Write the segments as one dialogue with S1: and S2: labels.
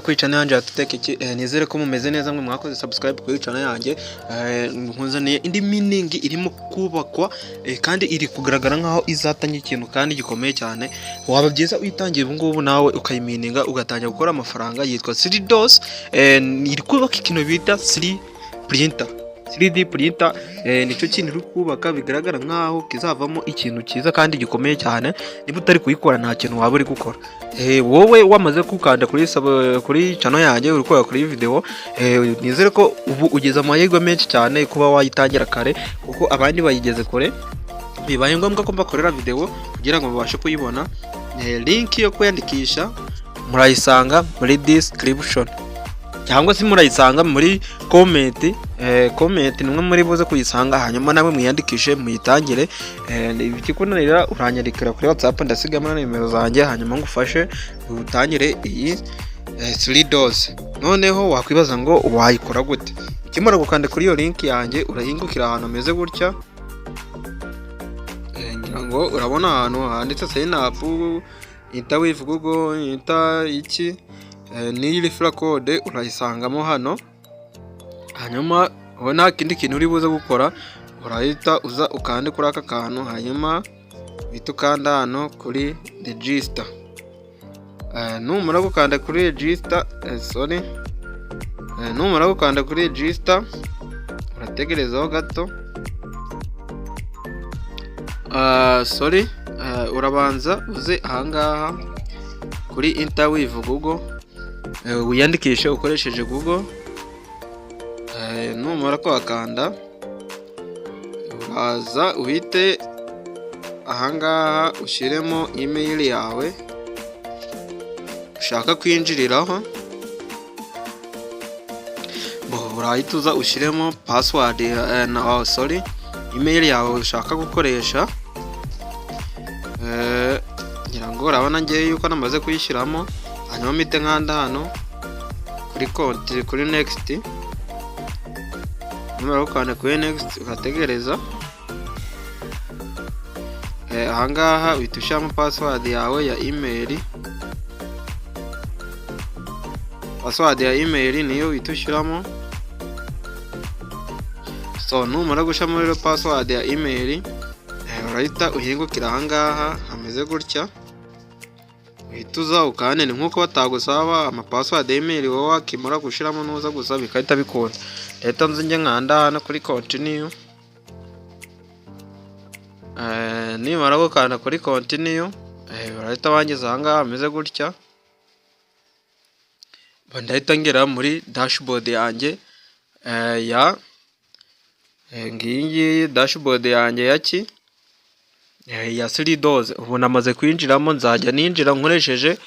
S1: Kuri channel yanjye ya Tutech iki, nizere ko mumeze neza mwe mwakoze subscribe kuri channel yanjye. Nkuzaniye indi mining irimo kubakwa, kandi iri kugaragara nkaho izatanga ikintu kandi gikomeye cyane. Waba byiza uyitangiye ubu ngubu, nawe ukayimininga, ugatangira gukora amafaranga. Yitwa 3DOS, iri kubaka ikintu bita 3 printer, 3D printer. Nicyo kintu iri kubaka, bigaragara nkaho kizavamo ikintu cyiza kandi gikomeye cyane. Niba utari kuyikora, nta kintu waba uri gukora. Wowe wamaze gukanda kuri kuri channel yanjye, uri kureba kuri video, nizere ko ubu ugeze amahirwe menshi cyane kuba wayitangira kare, kuko abandi bayigeze kure, bibaye ngombwa ko mbakorera video kugira ngo babashe kuyibona. Link yo kwiyandikisha murayisanga muri description cyangwa se murayisanga muri comment. Comment nimwe muri buze kuyisanga, hanyuma nawe mwiyandikishe muyitangire. Ikikunanira uranyandikira kuri WhatsApp, ndasigamo na nimero zanjye, hanyuma ngufashe utangire iyi 3DOS. Noneho wakwibaza ngo wayikora gute? Ukimara gukanda kuri iyo link yanjye, urahingukira ahantu hameze gutya. Ngira ngo urabona ahantu handitse sign up, enter with Google, enter iki, n'iyi referral code urayisangamo hano. Hanyuma wowe nta kindi kintu uri buze gukora, urahita uza ukande kuri aka kantu, hanyuma uhita ukanda hano kuri register. Numara gukanda kuri register, sorry, numara gukanda kuri register, urategerezaho gato. Sorry, urabanza uze ahangaha kuri enter with Google, wiyandikishe ukoresheje Google. Numara kuhakanda, uraza uhite ahangaha ushyiremo email yawe ushaka kwinjiriraho. Urahita uza ushyiremo password na, sorry, email yawe ushaka gukoresha. Ngira ngo urabona ngewe yuko namaze kuyishyiramo. Hanyuma mpite nkanda hano kuri konti, kuri next. Numara gukanda kuri next, urategereza. Ahangaha uhita ushyiramo password yawe ya email. Password ya email niyo uhita ushyiramo. So numara gushyiramo rero password ya email, urahita uhingukira ahangaha hameze gutya, uhita uza ukande. Ni nk'uko batagusaba amapassword ya email, wowe wakimara gushyiramo nuza gusa bigahita bikunda. Reka nze njye nkanda hano kuri continue. Nimara gukanda kuri continue, barahita bangiza ahangaha hameze gutya. Ndahita ngera muri dashboard yanjye ya ngiyi. Ngiyi dashboard yanjye ya ki ya 3DOS. Ubu namaze kwinjiramo. Nzajya ninjira nkoresheje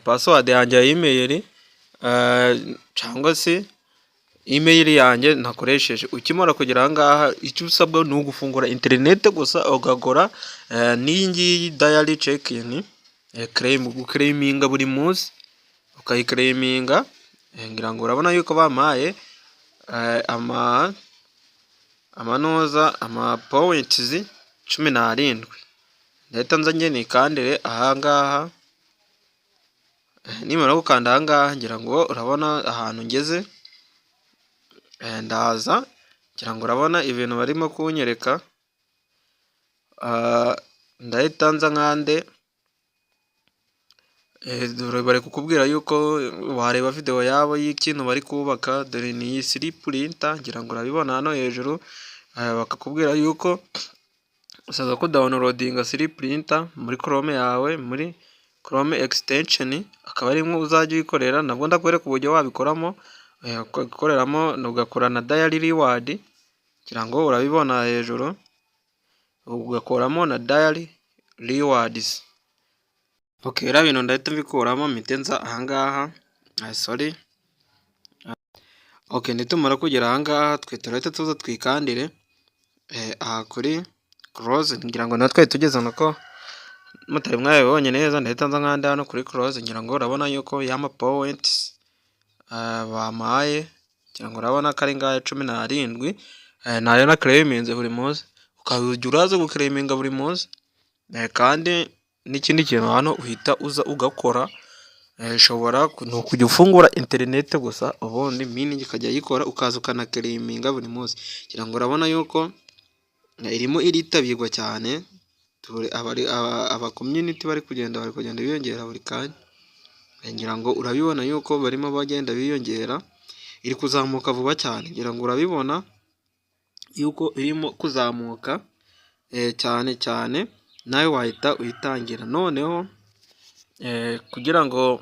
S1: password yanjye ya email cyangwa se email yanjye nakoresheje. Ukimara kugera ahangaha, icyo usabwa ni ugufungura interineti gusa, ugakora n'iyi ngiyi daily check-in claim, guclaiminga buri munsi, ukayiclaiminga. Ngira ngo urabona yuko bampaye amanuza, amapoints 17. Ndahita nza njye nikandire ahangaha. Nimara gukanda ahangaha, ngira ngo urabona ahantu ngeze. Ndaza, ngira ngo urabona ibintu barimo kunyereka. Ndahita nza nkande. Dore bari kukubwira yuko wareba videwo yabo y'ikintu bari kubaka. Dore ni iyi 3D printer, ngira ngo urabibona hano hejuru. Bakakubwira yuko usabwa kudownloadinga 3D printer muri Chrome yawe, muri Chrome extension, akaba arimwo uzajya uyikorera. Nabwo ndakwereka uburyo wabikoramo, ugakoreramo ugakora na daily reward. Ngira ngo urabibona hejuru, ugakoramo na daily rewards. Okay, biriya bintu ndahita mbikuramo, mpite nza ahangaha. Sorry. Okay, nitumara kugera ahangaha, twe turahita tuza twikandire aha kuri close. Ngira ngo natwe tugeze nuko mutari mwabibonye neza. Ndahita nza nkanda hano kuri close. Ngira ngo urabona yuko y'ama points bampaye, ngira ngo urabona ko ari ngahe, 17, nayo naclaiminze buri munsi. Ukajya uraza guclaiminga buri munsi. Kandi n'ikindi kintu hano uhita uza ugakora Ushobora ni ukujya ufungura interineti gusa, ubundi mining ikajya yikora, ukaza ukanaclaiminga buri munsi. Ngira ngo urabona yuko irimo iritabirwa cyane, aba community bari kugenda biyongera buri kanya. Ngira ngo urabibona yuko barimo bagenda biyongera, iri kuzamuka vuba cyane. Ngira ngo urabibona yuko irimo kuzamuka cyane cyane, nawe wahita uyitangira. Noneho kugira ngo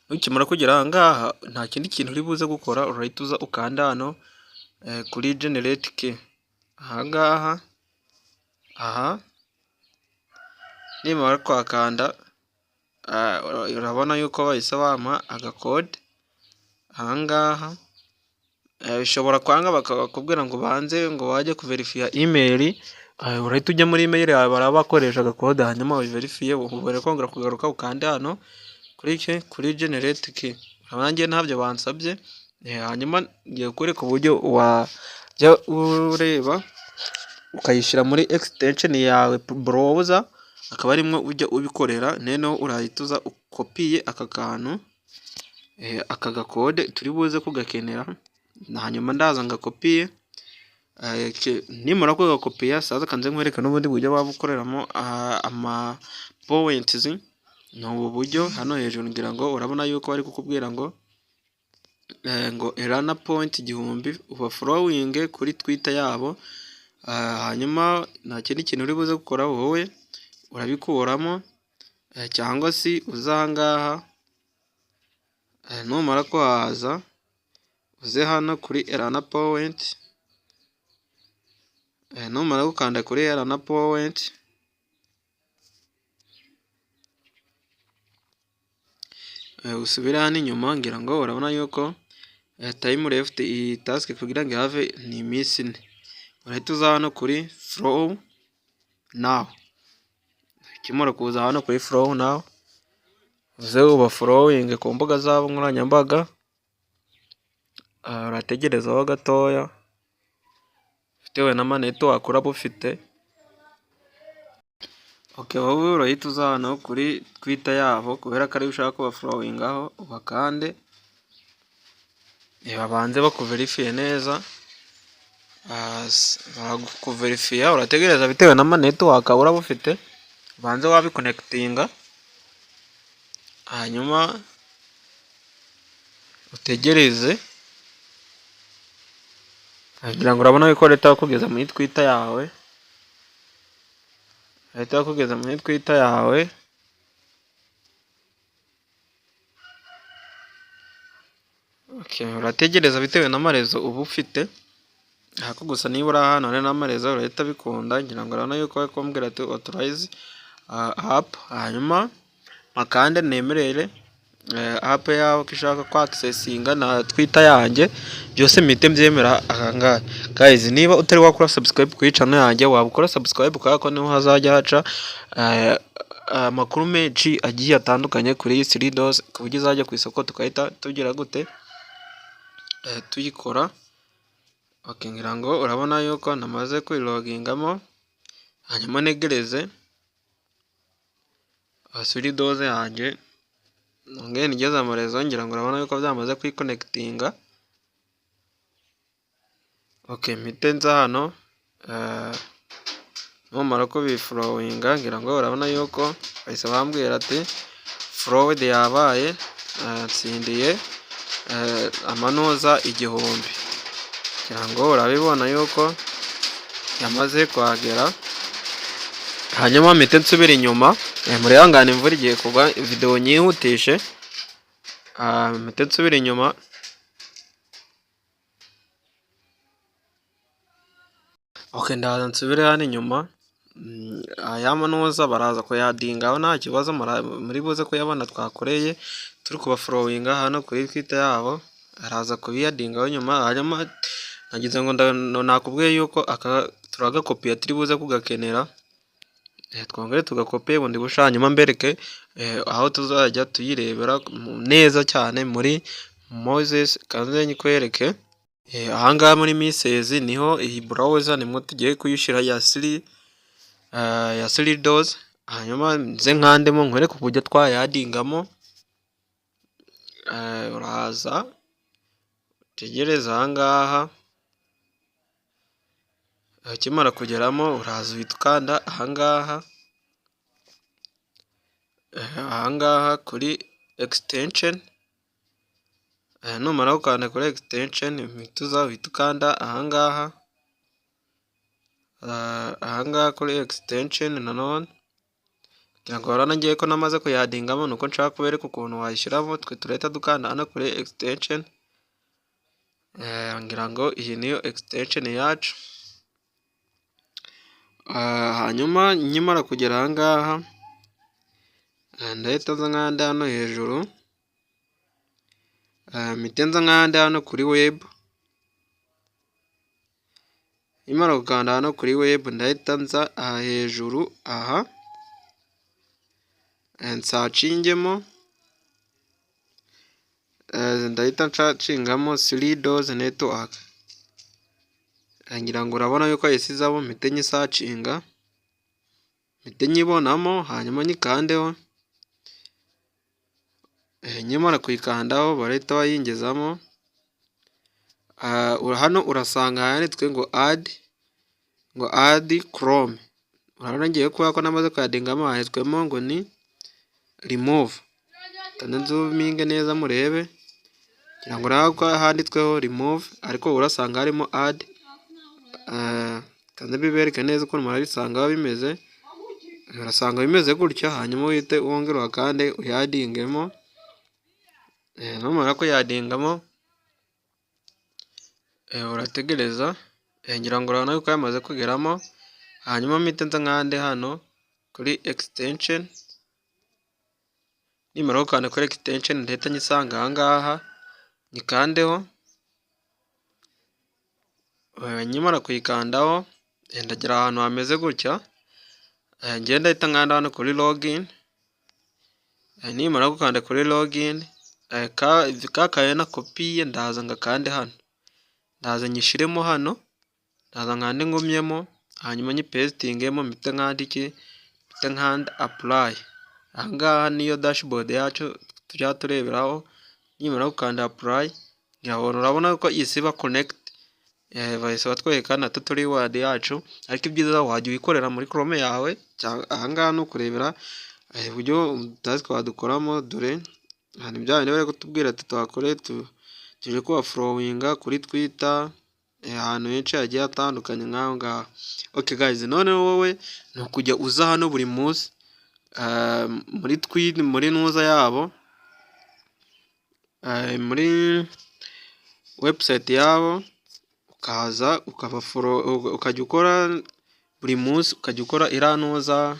S1: nukimara kugera aha ngaha, nta kindi kintu uri buze gukora, urahita uza ukanda hano kuri generate key. Aha ngaha, aha nimara kuhakanda, urabona yuko bahise bampa agakode. Aha ngaha bishobora kwanga bakakubwira ngo ubanze ngo wajye kuverifiya email, urahita ujya muri email yawe baraba bakoresha agakode, hanyuma ubiverifiye, ubone kongera kugaruka ukande hano kuri generate key. Urabona njye ntabyo bansabye, hanyuma ngiye kukwereka uburyo wajya ureba ukayishyira muri extension yawe browser, akaba arimwo ujya ubikorera. Noneho urahita uza ukopiye aka kantu, aka gakode turi buze kugakenera, hanyuma ndaza ngakopiye. Nimara kugakopiya, sasa kanze nkwereke n'ubundi buryo waba ukoreramo ama points. Ni ubu buryo hano hejuru, ngira ngo urabona yuko bari kukubwira ngo earn point 1000, ubafollowinge kuri Twitter yabo, hanyuma nta kindi kintu uri buze gukora, wowe urabikuramo, cyangwa se uze aha ngaha, numara kuhaza uze hano kuri earn point. Numara gukanda kuri earn point, usubire hano inyuma. Ngira ngo urabona yuko time left, iyi task kugira ngo ihave ni iminsi 4. Urahita uza hano kuri follow now. Ukimara kuza hano kuri follow now, uze ubafollowinge ku mbuga zabo nkoranyambaga, urategerezaho gatoya bitewe n'amanetwork uraba ufite. Okay, wowe urahita uza hano kuri Twitter yabo, kubera ko ariyo ushaka kubafollowingaho, ubakande babanze bakuverifiye neza. Barakuverifiya, urategereza bitewe n'amanetwork uraba ufite, ubanze wabiconnectinga, hanyuma utegereze. Ngira ngo urabona ko bahita bakugeza muri Twitter yawe, bahita bakugeza muri Twitter yawe. Urategereza bitewe n'amarezo uba ufite, ariko gusa niba uri ahantu hari n'amarezo urahita bikunda. Ngira ngo urabona yuko bari kumbwira ati authorize app, hanyuma mpakande nemerere app yawe ko ishaka kwaccessinga na Twitter yanjye, byose mpite mbyemera aha ngaha. Guys, niba utari wakora subscribe kuri channel yanjye, waba ukora subscribe, kubera ko niho hazajya haca amakuru menshi agiye atandukanye kuri iyi 3Doors, ku buryo izajya ku isoko tugahita tugira gute, tuyikora. Okay, ngira ngo urabona yuko namaze kwilogingamo, hanyuma ntegereze 3Doors yanjye nongere nigeze amarezo. Ngira ngo urabona yuko byamaze kwiconnectinga. Okay, mpite nza hano. Numara kubifollowinga, ngira ngo urabona yuko bahise bambwira ati followed yabaye, nsindiye amanuza 1000. Ngira ngo urabibona yuko yamaze kuhagera. Hanyuma mpite nsubira inyuma, murihangane imvura igiye kugwa, videwo nyihutishe, mpite nsubira inyuma. Okay, ndaza nsubire hano inyuma. Aya manuza baraza kuyaddingaho, nta kibazo, muri buze kuyabona twakoreye turi kubafollowinga hano kuri Twitter yabo, araza kubiyaddingaho nyuma. Hanyuma nagize ngo nakubwiye yuko aka turagakopiya, turi buze kugakenera, twongere tugakopiye bundi busha, hanyuma mbereke aho tuzajya tuyirebera neza cyane muri Mises. Kanze nyikwereke ahangaha muri Mises, niho iyi browser nimwo tugiye kuyishyira ya 3Doors. Hanyuma nze nkandemo nkwereke uburyo twayaddingamo. Uraza utegereze aha ngaha, ukimara kugeramo uraza uhita ukanda aha ngaha, aha ngaha kuri extension. Numara gukanda kuri extension, uhita uza uhita ukanda aha ngaha, aha ngaha kuri extension nanone. Kugira ngo urabona ngewe ko namaze kuyaddingamo, nuko nshaka kubereka ukuntu wayishyiramo. Twe turahita dukanda hano kuri extension. Ngira ngo iyi niyo extension yacu. Hanyuma nkimara kugera aha ngaha, ndahita nza nkande hano hejuru, mpite nza nkande hano kuri web. Nkimara gukanda hano kuri web, ndahita nza aha hejuru aha, nsearchingemo, ndahita nsearchingamo 3Doors Network. Ngira ngo urabona yuko yahise izamo, mpite nyisearchinga, mpite nyibonamo, hanyuma nyikandeho. Nkimara kuyikandaho barahita bayingezamo. Hano urasanga handitswe ngo add, ngo add Chrome. Urabona ngewe kubera ko namaze kuyaddingamo, handitswemo ngo ni remove. Reka nzoominge neza murebe, ngira ngo urabona ko handitsweho remove, ariko urasanga harimo add. Reka nze mbibereke neza ukuntu murabisanga bimeze. Urasanga bimeze gutya, hanyuma uhite wongera uhakande uyaddingemo. Numara kuyaddingamo urategereza, ngira ngo urabona yuko yamaze kugeramo. Hanyuma mpite nza nkande hano kuri extension. Nimara gukanda kuri extension, ndahita nyisanga aha ngaha, nyikandeho. Nkimara kuyikandaho ndagera ahantu hameze gutya, njyewe ndahita nkanda hano kuri login. Nimara gukanda kuri login, ka kantu nakopiye ndaza ngakande hano, ndaza nyishyiremo hano, ndaza nkande ngumyemo, hanyuma nyipastingemo, mpite nkanda iki? Mpite nkanda apply. Aha ngaha niyo dashboard yacu tujya tureberaho. Nimara gukanda apply, urabona ko ihise iba connect, bahise batwereka na total reward yacu. Ariko ibyiza wajya uyikorera muri Chrome yawe. Aha ngaha ni ukurebera uburyo task wadukoramo. Dore ni bya bindi bari kutubwira ati tuhakore, tuje kubafollowinga kuri Twitter, ahantu henshi hagiye hatandukanye nk'aho ngaho. Okay guys, noneho wowe ni ukujya uza hano buri munsi muri tweet, muri ntuza yabo, muri website yabo, ukaza ukajya ukora buri munsi, ukajya ukora iriya ntuza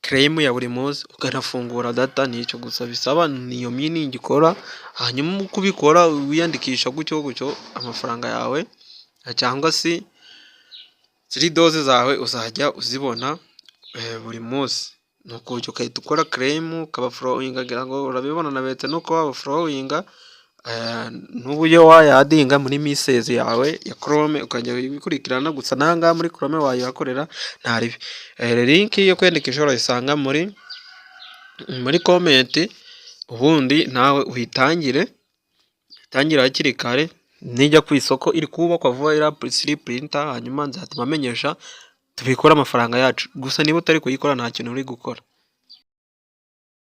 S1: claim ya buri munsi, ukanafungura data. Ni icyo gusa bisaba, ni iyo mining ikora. Hanyuma uko ubikora wiyandikisha gutyo gutyo, amafaranga yawe cyangwa se 3Doors zawe uzajya uzibona buri munsi. Ni ukujya ugahita ukora claim, ukabafollowinga. Ngira ngo urabibona, naberetse n'uko wabafollowinga n'uburyo wayaddinga muri Mises yawe ya Chrome, ukajya ubikurikirana. Gusa n'aha ngaha muri Chrome wayihakorera, nta ribi. Link yo kwiyandikisha urayisanga muri comment, ubundi nawe uyitangire, utangire hakiri kare. Nijya ku isoko, iri kubakwa vuba iriya 3D printer, hanyuma nzatuma amenyesha tubikore amafaranga yacu. Gusa niba utari kuyikora, nta kintu uri gukora.